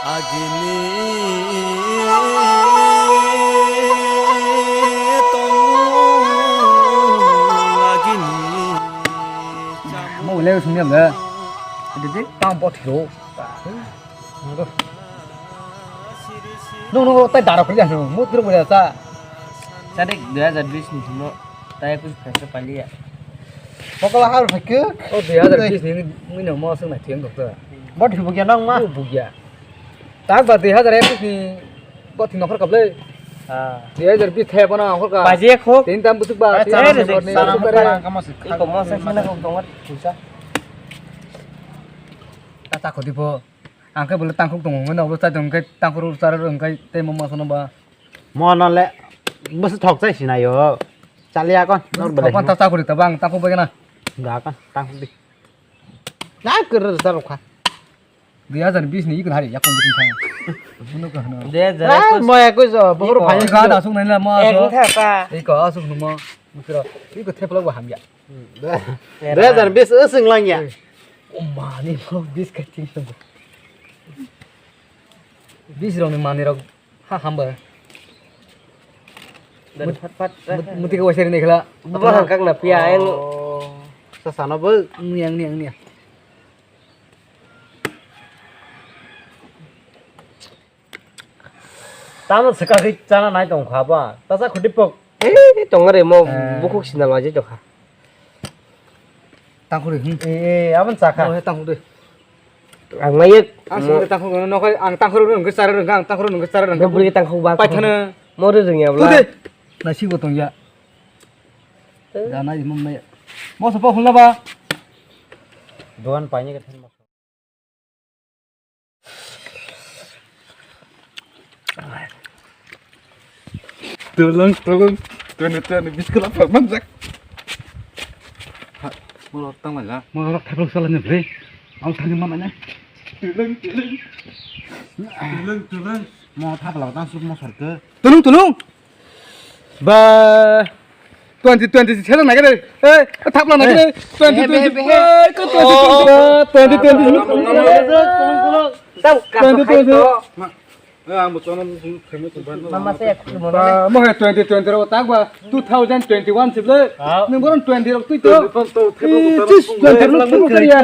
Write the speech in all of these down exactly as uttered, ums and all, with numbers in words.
Agini tongo agini chamo. Mo le sung yam le. Didi tang bot hiro. No no tai dara kuri anu. Mo tiro mo sa. Sadik dua hajar bis ni simo. Tai kus phaisa paliya. Pokla har phakik. O dua hajar bis ni mui no mo sung na thiang doktor. Bot hibo gya nang ma. Bugya. Tak ba dui hajar ekis ni bo tin nokhor kaplai. Ah. Dui hajar bis thaya bana nokhor ka. Baje khok. Tin tam busuk ba. Ai, tin chana tam sik, busuk chana ba. Sik, chana sik, chana sik. Iko mo sa sina khok tongo pusa. Ta ta khodi po. Ang khe bole tangkhuk tongo, ngano bole chai tong khe tangkhuk ro chara ro khe tei mo ma sono ba. Mo no le bus thok chai sina yo. Chaliya kon. Nor bole. Thok kon ta ta khori ta bang tangkhuk ba gana. Ga kon tangkhuk di. Na kere ta rokha. Dui hajar bis ni ikon hari yakung biting thang. Buno ka hano. Dui hajar ekus. Moya kuis o bohor phai. Ka da sung nai la ma so. Ek tha ta. Iko asuk no ma. Mukro. Iko theplo ba hamya. Dui hajar bis o sung lang ya. O mani mo bis ka ting sung. Bis rong ni mani rok. Ha, hamba. Dan mut-, fat, fat. Mut-, muti ko wasari ni khala. Baba hangkak na piya, ayang. Oh. Sa sana bo. Ni ang, ni ang, ni ang. Tamo saka ri chana nai tong kha ba. Tasa khudi pok. Eh, tong re mo. Eh. Bukhuk sinal waji to kha. Tangkhuri, hmm. Eh, eh, abon chakha. Oh, he tangkhuri. Ang mayek. Ang sini tangkhuri, no, no, ang tangkhuri nunggu cara nunggu, ang tangkhuri nunggu cara nunggu. Beri tangkhuri bak. Paithana. Mori rungya bla. Ude. Nasi gotong ya. Eh. Jana imam mayek. Mo sopo khulna ba. Doan paine ke than. Tulung, tulung, twenty twenty biskula phalmanjak. Ha, mulo tang manya. Mulo thaplo sala ni bre. Ang thani ma manya. Tulung, tulung. Tulung, tulung. Mo thaplo tang suk mo sarke. Tulung, tulung. Ba twenty twenty sejak nai khe de. Eh, thapla nai khe de. Twenty twenty. Eh, ko twenty twenty. Twenty twenty. Tang kaso khai to. Eh, ang bo chana famous ban. Mama se khulmo. Ba mo he twenty twenty ro tak ba two thousand twenty-one sible. Nung boron twenty rok tui to. Twenty rok tui to ya.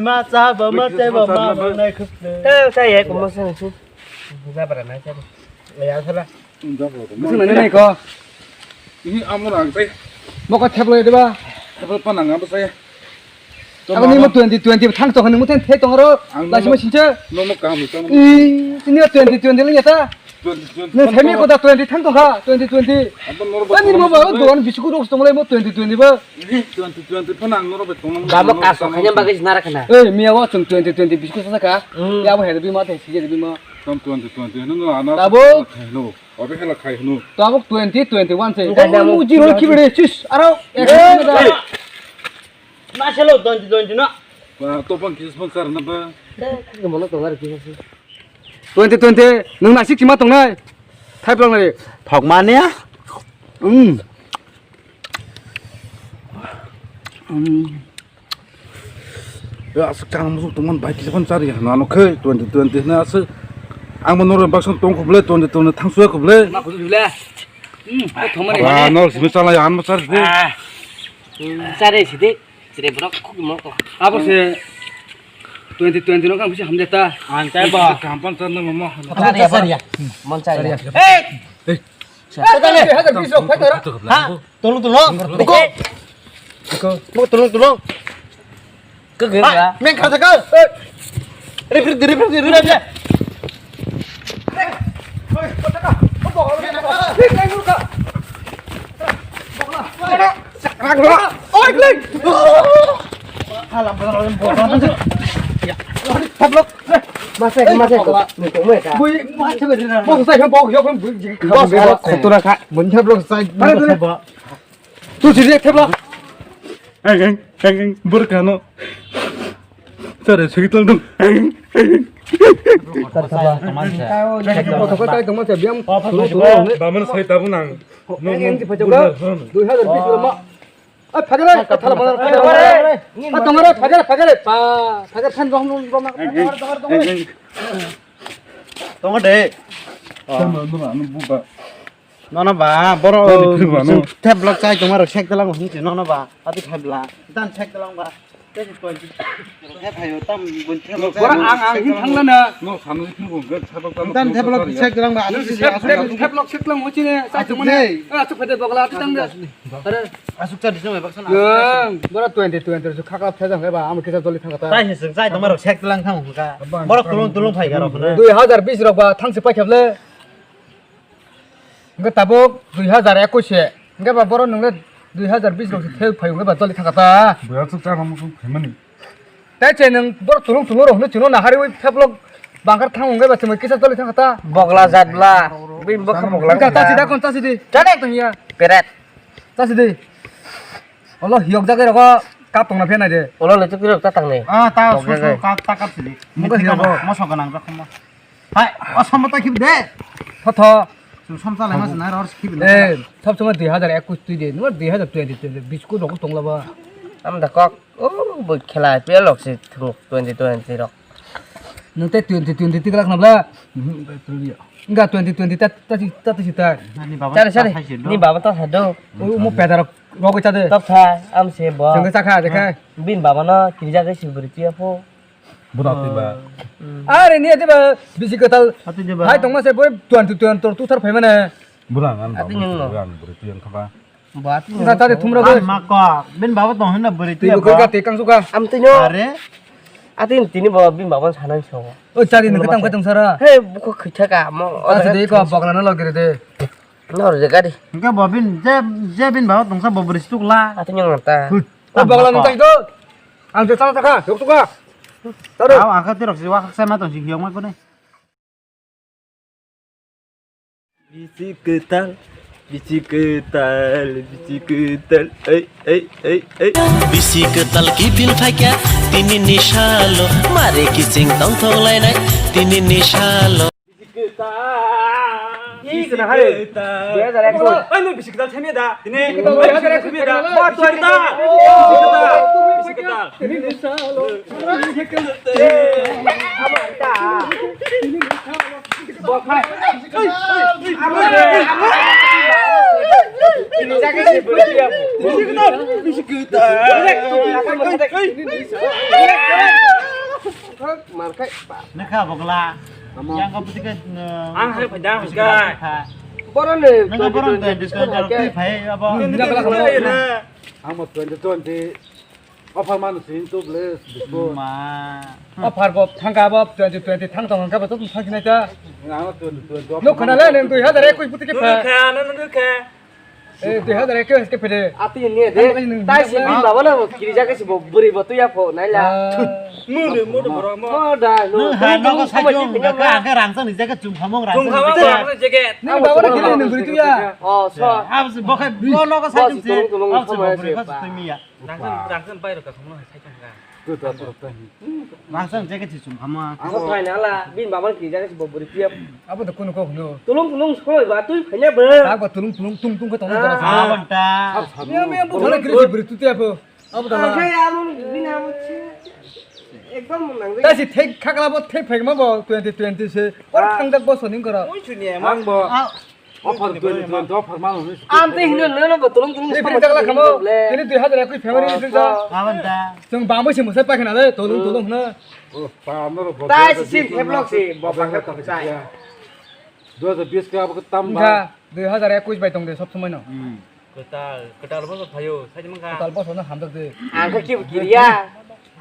Ma cha ba ma cha ba ma nai khuk. Ta sa ye ko mo sa su. Buja bara nai cha. Ya sala. Busu nani nai ko. Ini amo nang sai. Moko theplo de ba. Theplo pa nang abo sai. Abo ni mo twenty twenty thang to ni mo ten the tong ro. Ang laisi mo sinche. No mo kam to. I, ini twenty twenty le ya ta. Twenty twenty. Ne themi ko da twenty thang to kha, twenty twenty. Abo noro ba. Ani mo ba do an bisku rok tong le mo twenty twenty ba. Twenty twenty phano ang norok bai tongna. Bamo kaso khanya bagwi sinara khana. Ei, miya o chwng twenty twenty biscuit sa kha. Hmm. Ya bo hede bima thai sige bima. Tam twenty twenty hino no ana. Tabuk. Khai hino. Obe hela khai hino. Tabuk twenty twenty-one se. Entai tabuk. Uji ro kibere chis aro. Ei. Na selo twenty twenty na. Ba to pang kis pang sar na ba. Ke mo no tongar kis. Twenty twenty, nwng nasik sima tongnai. Thaiplok nai. Thokmani. Mm. Mm. Ya, aswk chang musuk tongmani bai kisa phano chari ya. Nano khe twenty twenty na aswk. Ang bo norok baksa tong khuble twenty twenty thangsuya khuble. Ma khuble. Hmm, thokmani. Ba, nor simi chala ya, an mo chari de. Ah. Chari sidi. Chire borok khuk mo ko. Abo se twenty twenty no kang bisi hamjata. Ang tai ba. Kampang sana mama. Chari ya, chari ya. Mon chari ya. Hey! Hey! Hey, hajar bis rok, hajar. Ha? Tolong, tolong. Buko. Buko. Mo tolong, tolong. Ke ge ba? Meng kha ka. Refer, refer, refer. Masa, masa. Bui, bos sai, bos yok, bui. Bos, bos, kotora ka. Bun thap lok sai. Tu sini thap lok. Eng, eng, eng, eng, burkano. Sare, segi tong dong. Eng, eng, eng. Baman sai tabung nang. Dui hajar bis lama. Ah, phagale, ah, thala bana, phagale. Ah, tongare, phagale, phagale. Pa, phagale, phan dong, dong, dong. Eng, eng, eng, eng. Tongo de. Sama no ano buka. Nono ba, boro Tadi phirba no. Tep blok chai tongma rok sek dalang hwn si nono ba. Ati khabla. Dan sek dalang ba. Tei twenty. He phayo tam bun tep blok Bora chai. Ang, ang hin thangla na. No sanu hin bun ge sabak tam. Dan tep blok sek dalang ba. Ati si Tep, tep, tep blok sek lang hwn si ne. Chai tongma ne. Asuk phede bogla ati tang de. Are. Asuk cha disong ba sana. Nang, bora twenty twenty su khakla phejang ba. Am kisa doli thangta. Tai se chai tongma rok sek dalang thang hwn ka. Boro tulung tulung phai ga rok na. Dui hazar bish rok ba thang se pai kheble. Hingke tabuk dui hazar ekush se. Hingke ba boro nungre dui hazar bish rok se thel phai hingke ba joli thangka ta. Boya chuk cha rong sung phaimani. Tai che nung boro tulung tulung rok no chino nahari oi pheplok bangkar thang hingke ba chumui kisa joli thangka ta. Bogla jat bla. Bini bokha bogla. Ta, ta sida kon ta sidi. Chale. Tong ya. Peret. Ta sidi. Olo hiyok jagai rogo kap tongna phe nai de. Olo le chukri rok ta tangne. Ah, ta Hiyok susu jagai. Kap ta kap sidi. Mungkin Mungkin hiyok. Moso ganang rok mo. Hai, o sombo ta khibide. Tho, tho. Sum som chalai mas na ror khibide. Eh, sob somoi dui hazar ekush twi de. Numa dui hazar twenty, twenty, bish ko rok tongla ba. Am da kok. Oh, bo khela I P L rok si thung twenty twenty rok. Nung te twenty twenty tik lak nabla. Mhm, betul ya. Enggak twenty twenty tat tat tat tat. Nani baba Sari, ta sari. Sai do. Ni baba ta sado. Oh, mo peda rok rok ta de. Tap tha, am se bo. Sengke chakha de khai. Bin baba no kirja ke sibri tiya po. Budak tiba. Are ni atiba bisi ketal. Ati je ba. Hai tongma se boy tuan tu tuan tor tu thar phaimane. Budak an Ati baba nung no. Budak beri tiang khaba. Ba ati Enggak tadi thumra boy. An ma ko. Bin baba tong hina beri Tiba tiya ko ba. Ka te kang suka. Am tino. Are. Ati tini baba bin baba sanang so. O chari ni ketang ketang sara. He buko khitha ka mo. Ati de ko bokla no logere de. Nor je gari. Hingke bo bin je, je bin baba tongsa bo bwrwi sukla. Ati nyong ta. O bagla nung tai do. Ang je chala taka, yok tuka. Tare. Aw, ang kha tirok si wa khaksa ma tong si hiyong ma kone. Bisi ketal, bisi ketal, bisi ketal. Ei, ei, ei, ei. Bisi ketal kiphil phaikya tini ni salo, mare kiching tongthok lainai tini ni salo. Bisi kwtal. Bisi kwtal. Dui hazar ekush. Oi, nung bisi kwtal themya da? Tini. Bisi kwtal, oi, bisi kwtal themya da? Bisi kwtal. Bisi kwtal. Bisi kwtal. Bisi kwtal. Bisi kwtal. Bisi kwtal. Markai. Nekha bogla. Yang kau putih ke. Ang hai phai da, hai kai. Borok ni nang borok twenty twenty twi phai abo. Ang mo twenty twenty. Offer man sin tu ble. Ma. Offer bo thangka bo twenty twenty thang tong ka bo to thang sinai ta. Ang twenty twenty. No khana le nang dui hazar ekush putih ke pha. Nang kha, nang kha. Eh, dui hazar ekush ke pede. Ati ni de. Ang tai si ni baba na kiri jaga si bo buri bo tu ya pho nai la. Mu de, mu de boro mo. Mo da no. Nung ha no ko sai jong ka ka rang sang ni jaga chum khamong rang. Chum khamong rang jaga. Ni baba na kiri ni buri tu ya. Oh, so. Ab se bo khai bo no ko sai jong se. Ab se bo buri kha tu mi ya. Rangsan, rangsan pai rok ka khumno hai sai thang ka. Tu ta tu ta. Rangsan je ke si sum khama. Ang thai na la, bin baba ki jaga si bo buri tiap. Abo da kono ko hno. Tulung tulung soi ba tui phanya ba. Tak ba tulung tulung tung tung ka tong ka. Ah, banta. Miya miya bo thale kiri si buri tu tiap. Abo da. Ang khai amo bin amo chi. Ekdom nang. Ta si thek khakla bo thek phek ma bo twenty twenty se. Or thang dak bo soning kara. Oi chuni ma. Ang bo. Offer twenty twenty offer mano hinwi. Ang tei hino nono bo tolong tolong. Ni sama bini jagala tolong khamo. Tolong le. Tini dui hazar ekush February ni tini sa. Abon ta. Chwng bamwi se mwsai pakhina le tolong tolong hino. Oh, pa amno ro bo. Tai si sin heblok si bo bangka khokchai. Dui hazar bish ka abo tam ba. Wngkha dui hazar ekush bai tong de sob somoi no. Hmm. Kwtal, kwtal boso phaio, sai mangkha. Kwtal boso no hamjak de. Ang khe kibo kiriya.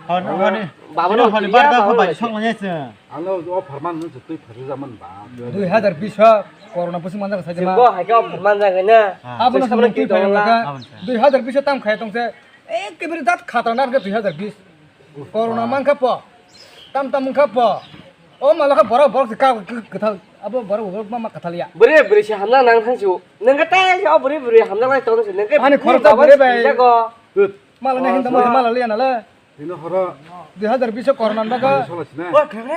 Hon, hon, hon, hon, bar da kho bai song nai se. Ang no o pharman no twi phasu jaman ba. Dui hazar bish o corona busi manjak sai ma. Bo hai ka pharman jaga na. Abo no samang twi phai ka. Dui hazar bish o tam khai tong se. Ekebare dat khatarnak khe dui hazar bish. Corona mankha po. Tam tam wngkha po. O malakha borok borok se ka kwthal. Abo borok borok ma ma kwthal ya. Bwrwi bwrwi se hamna nang thang su. Nang khe tai o bwrwi bwrwi hamna lai tong se. Nang khe ani khorok ta bwrwi bai. Jago. Mala ne hinda mala mala liya nala. Tini horo. Dui hazar bish o corona baga.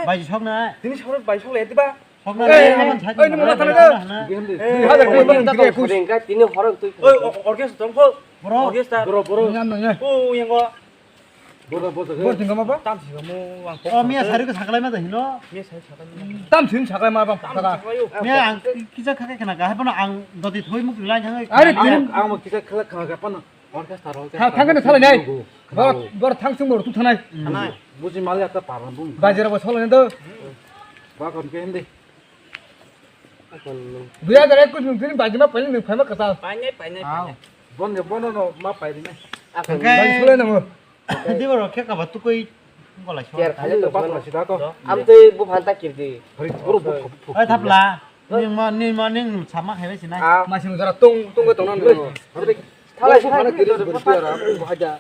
Bai sok na. Tini horo bai sok le diba. Sok na. Oi ni mala thang ga. Dui hazar bish o tini horo twi. Oi orchestra tong ko. Bro. Orchestra. Bro bro. Nyan no ya. O yang ko. Boda, boda, Bor tingkama ba? Tam singkamo ang Oh, miya sari ko saklai ma da hino. Miya sari saklai ma. Tam sin saklai ma bang Tam pakara. Saklai o. Miya ang kisa khake khana ga, hai bono ang doti thoi muk lai thang. Are Ang, tini ang mo kisa khala khana ga pano. Orchestra, orchestra. Tha-, thangkhe na salai nai. Bor, bor thang sung bor tu thanai. Thanai. Buji mali ata paran bung. Bajira bo salai do. Ba kon ke hindi. Dui hajar ekus nung tini bajima paini nung phaima kata. Paini, paini, Ah. paini. Bon, bon, no, ma paini nai. Hwnkhe Bang salai namo. Di boro khe kaba tukui golai so. Ker khali Ani to to bakla sida to. Am tei bu phanta kirdi. Hari boro bu. Oi thapla. Ning ma, ning ma, ning sama khai bai sinai. Ah. Masing jara tung, tung bai tongna nang. Thalai Boro sai phana kiri boro tiara, bu haja.